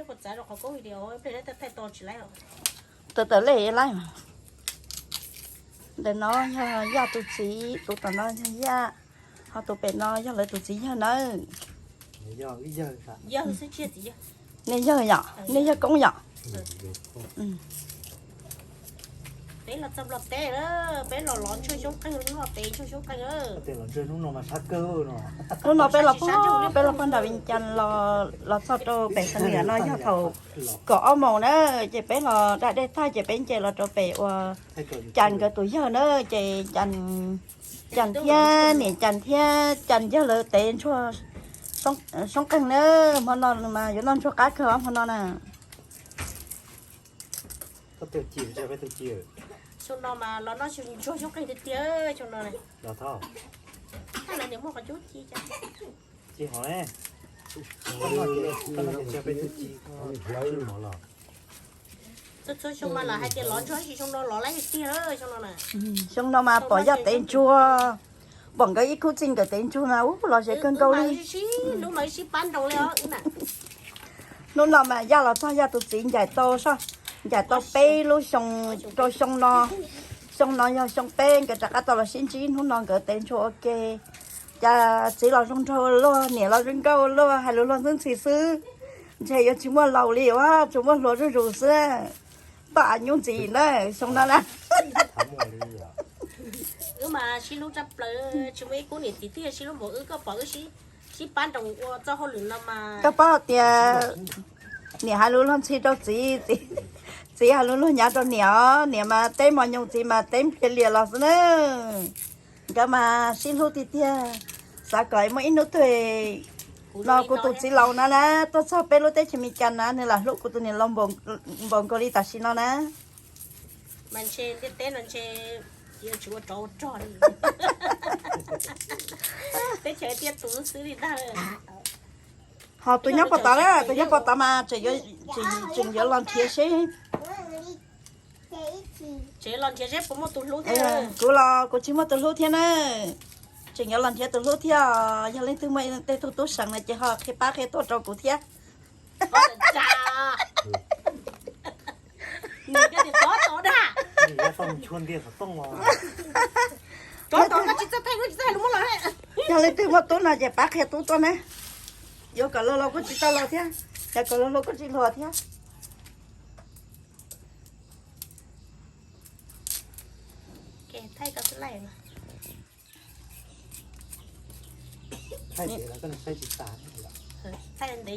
Puas txav rau qhov koob video pliag thaij tau tsis laib os. Tus tawm lej laib. Ntawm no yog Yaj tus txiv, tus tom no yog Yaj, ho tus pem no yog lawv tus txiv yawg nawb. Nej yawg yom, nej yawg koob yom. Peb los txog Nplog teb, peb los lov ntsuag xyoob qeeg, los peb ntsuag xyoob qeeg. Hnub no peb los pog, peb los pog nram Vias Cas los, los txog rau pem Xeev Laos no yog thaum kaum ob moos na, ces peb los da dej tag ces peb nce los rau pem uas Cas nkawd tus yawg na, ces Cas thiab niam Cas thiab Cas yawg lawv tev ntsuag xyoob qeeg na, hmo no mas yuav noj ntsuag qab kawg hmo no na. Xyoo no mas los noj ntsuag xyoob qeeg tiag tiag xyoo no. Thaj lawv niam muaj qhov cub ci. Txhua txhua xyoo mas lawv hais tias lov ntsuag, tab sis xyoo no lov lawm tiag xyoo no na. Xyoo no mas pom Yaj tev ntsuag, pom nkawd ib khub txij nkawd tev ntsuag mas ub los ze kawg nkaus li. Hnub no mas Yaj los txog Yaj tus txiv ncaim tau, ncaim tau peb lub xyoo rau xyoo no. Xyoo no yog xyoo peb nkawd rov qab tau los sib ntsib, hnub no nkawd tev ntsuag ua ke. Cas txiv los zoo nraug ua luaj, niam los zoo nkauj ua luaj, hais lus luag ntxhi ntxhi xwb. Ntshe yuav tsis muaj laus li, ua tsuas muaj hluas zuj zus xwb. Toj av nyuj ntxiv na, xyoo no na. Wb mas sib hlub tshaj plaws, tsis muaj ib khub niam txiv twg sib hlub npaum wb, koj pom wb sib pab nroos ua txoj hauj lwm no mas. Koj paub tias niam hais lus luag ntxhi rau txiv, txiv hais lus luag hnyav rau niam os, niam mas teb mos nyoos, txiv mas teb npliag lias los xwb na. Nkawd mas sib hlub tiag tiag. Xav kom muaj ib hnub twg no kuv tus txiv laus na na tuaj txog peb lub teb chaws Amelikas na, nws lam hlub kuv tus niam laus npaum nkaus li tam sim no na. Mas ntshe ntiaj teb no ntshe yuav tsis ua rov ua rog li. Teb chaws tiaj tus xwb li ntag. Ho tus nyob pov tod na, tus nyob pov tod mas tseem yuav los nrhiav seb. Kuv los kuv tsis muaj tus hlub thiab na. Tseem yuav los nrhiav tus hlub thiab, yog leej twg muaj tej tug tub seem no ces ho qhia pab qhia tuaj rau kuv thiab. Yog leej twg muaj tub no ces pab qhia tub tuaj na. Yuav kom laus laus kuj tsis tau laus thiab, yog kom hluas hluas kuj tsis hluas thiab. Thaij ntev.